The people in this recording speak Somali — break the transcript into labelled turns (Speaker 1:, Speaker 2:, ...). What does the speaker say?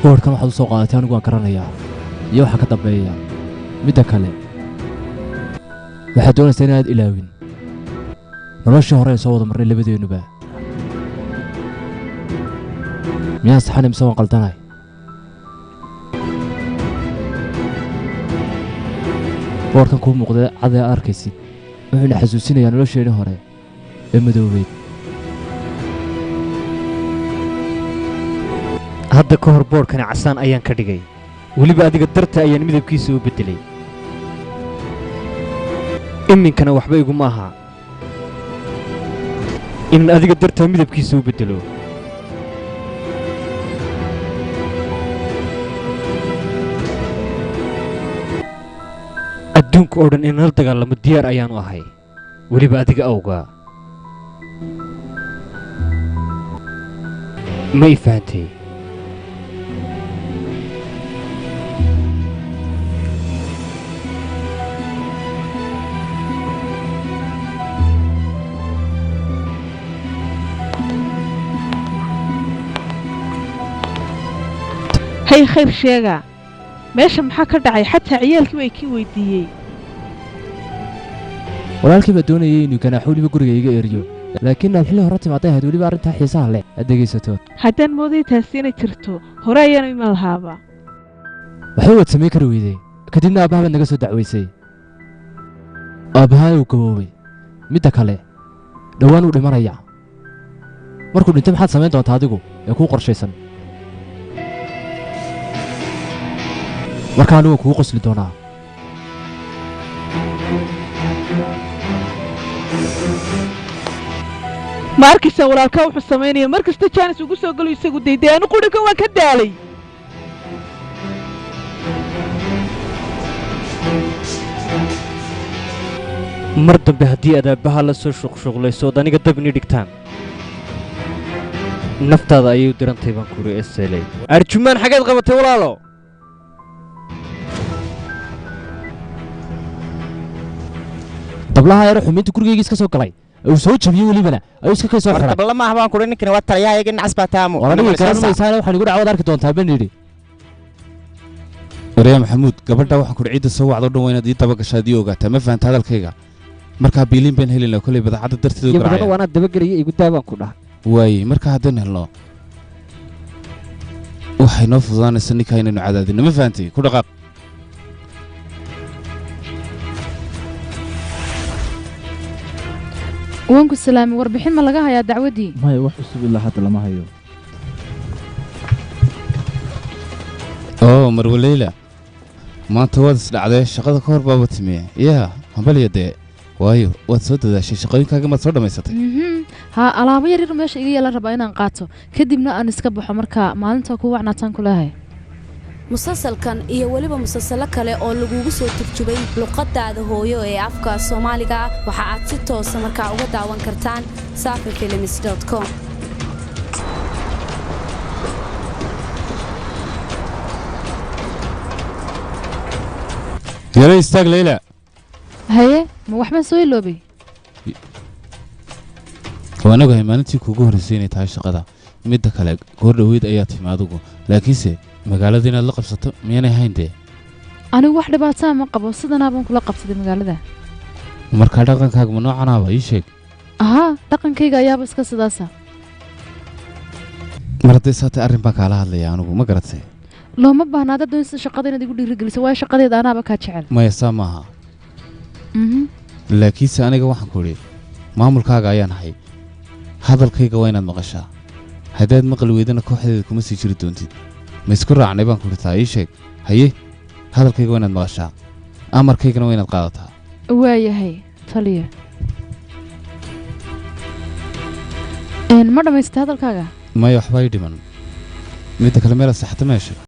Speaker 1: Boodhkan waxaad u soo qaadatay anigu waan garanayaa iyo waxa ka dambeeya. Midda kale, waxaad doonaysaa inaad ilaawin noloshii hore ee soo wada marnay labadeennuba. Miyaan saxanay mise waan qaldanay? Boodhkan kuu muuqda cad ee arkaysid wuxuuna xasuusinayaa nolosheenii hore ee madoobeyd.
Speaker 2: Hadda ka hor boodhkani casaan ayaan ka dhigay, weliba adiga darta ayaan midabkiisa u beddelay. Iminkana waxba iguma aha inaan adiga dartaa midabkiisa u beddelo. Adduunka oo dhan inaan la dagaalamo diyaar ayaanu ahay, weliba adiga awgaa. Ma i fahantay?
Speaker 3: Hay khayr sheega, meesha maxaa ka dhacay? Xataa ciyaalkii way kii weydiiyey.
Speaker 1: Walaalkii baa doonayay inuu ganaaxo weliba guriga iga eriyo, laakiin aad xilli hore timaaday ahayd weliba arrintaa xiisaha leh aad dhegaysato.
Speaker 3: Haddaan mooday taasi inay jirto, hore ayaanu iman lahaaba.
Speaker 1: Waxay waad samayn kari weyday, kadibna aabbaha baad naga soo dacwaysay. Aabbahaa uu gaboobay, midda kale dhowaan uu dhimanaya. Markuu dhintay maxaad samayn doontaa adigu ee kuu qorshaysan? Marka anigu kugu qosli doonaa.
Speaker 3: Ma arkaysaa walaalkaa wuxuu samaynaya? Mar kasta jaanis ugu soo galo isagu dayday, anu qudhinkan waan ka daalay.
Speaker 2: Mar dambe haddii aad aabbaha la soo shuqshuqlayso ood aniga dab inii dhigtaan, naftaada ayay u dirantay baan kuri. Eseley arjumaan, xaggeed qabatay walaalo?
Speaker 1: Dablaha yaro xumiinta gurigayga iska soo galay uu soo jabiyey, welibana ayuu iska kay soo xiray.
Speaker 4: Dabla maaha baan kuri, ninkani waa taliyaha nacas baa taamu.
Speaker 1: War aniga garan maysaane, waxaan igu dhacwad arki doontaa ban yidhi.
Speaker 5: Waryaa Maxamuud, gabadha waxaan kuri ciidda soo wacdo dhan waa inaad ii daba gashaa, ad ii ogaataa. Ma fahanta hadalkayga? Markaa biiliin baan helinaa kolay badeecadda darteed u
Speaker 6: iyo badana
Speaker 5: garacaya.
Speaker 6: Waanaa dabagelaya, igu daa baan ku dhaha.
Speaker 5: Waaye marka haddaan helno waxay noo fududaanaysa ninkaa inaynu cadaadinno. Ma fahantay? Ku dhaqaaq.
Speaker 7: Waan ku salaamay. Warbixin ma laga hayaa dacwaddii?
Speaker 8: Maya, wax cusub ilaa hadda lama hayo.
Speaker 5: Oo Marwe Leyla, maanta waad isdhacdee, shaqada ka hor baaba timiye. Yaa hambalya dee, waayo waad soo dadaashay. Shaqooyinkaaga maad soo dhammaysatay?
Speaker 7: Haa, alaabo yar yar meesha iga yeelan rabaa inaan qaato, kadibna aan iska baxo. Marka maalinta ku wacnaataan ku leehay.
Speaker 9: Musalsalkan iyo weliba musalsalo kale oo lagugu soo turjubay luqadaada hooyo ee afka Soomaaliga waxa aad si toosa markaa uga daawan kartaan safifilms.com.
Speaker 5: Yaro istaag, Leyla.
Speaker 7: Haye, ma waxbaan soo iloobay?
Speaker 5: Waan ogahay maalintii kuugu horraysay inay tahay shaqada. Midda kale, goor dhoweyd ayaa timi adigu, laakiinse magaalada inaad la qabsato miyaanay hayn dee?
Speaker 7: Anigu wax dhibaataa ma qabo, sidanaabaan kula qabsaday magaalada.
Speaker 5: Markaa dhaqankaaga ma noocanaaba? Ii sheeg.
Speaker 7: Ahaa, dhaqankayga ayaaba iska sidaasa.
Speaker 5: Mar hadday saatay, arrin baan kaala hadlaya anigu, ma garatay?
Speaker 7: Looma baahna haddaad doonaysa shaqada inaad igu dhiirigeliso, waayo shaqadeeda anaaba kaa jecel.
Speaker 5: Maya, saa maaha. Laakiinse aniga waxaan ku idhi maamulkaaga ayaan ahay, hadalkayga waa inaad maqashaa. Haddaad maqli weydana kooxdeeda kuma sii jiri doontid. Ma isku raacnay baan ku idhi? Taa ii sheeg. Haye, hadalkayga waa inaad maqashaa, amarkaygana waa inaad qaadataa.
Speaker 7: Waayahay taliya. Ma dhammaystay hadalkaaga?
Speaker 5: Maya, waxbaa ii dhiman. Midda kale, meelaad saxata meesha.